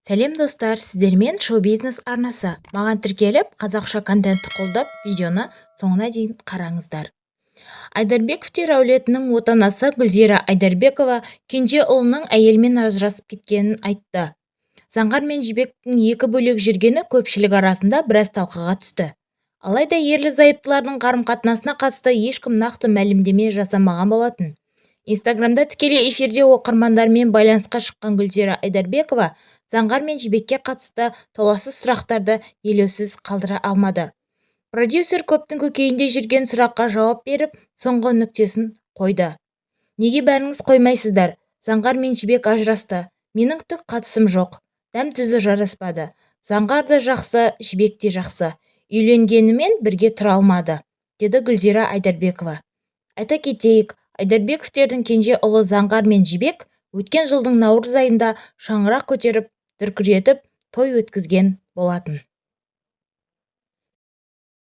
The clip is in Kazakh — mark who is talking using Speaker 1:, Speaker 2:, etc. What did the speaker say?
Speaker 1: Сәлем, достар! Сіздермен Шоу-бизнес арнасы. Маған тіркеліп, қазақша контентті қолдап, видеоны соңына дейін қараңыздар. Айдарбековтер әулетінің отанасы Гүлзира Айдарбекова кенже ұлының әйелімен ажырасып кеткенін айтты. Заңғар мен Жібектің екі бөлек жүргені көпшілік арасында біраз талқыға түсті. Алайда ерлі-зайыптылардың қарым-қатынасына қатысты ешкім нақты мәлімдеме жасамаған болатын. Инстаграмда тікелей эфирде оқырмандарымен байланысқа шыққан Гүлзира Айдарбекова Заңғар мен Жібекке қатысты толассыз сұрақтарды елеусіз қалдыра алмады. Продюсер көптің көкейінде жүрген сұраққа жауап беріп, соңғы нүктесін қойды. «Неге бәріңіз қоймайсыздар? Заңғар мен Жібек ажырасты. Менің түк қатысым жоқ. Дәм-тұзы жараспады. Заңғар да жақсы, Жібек те жақсы. Үйленгенімен бірге тұра алмады», – деді Гүлзира Айдарбекова. Айта кетейік, Айдарбековтердің кенже ұлы Заңғар мен Жібек өткен жылдың наурыз айында шаңырақ көтеріп, дүркіретіп той өткізген болатын.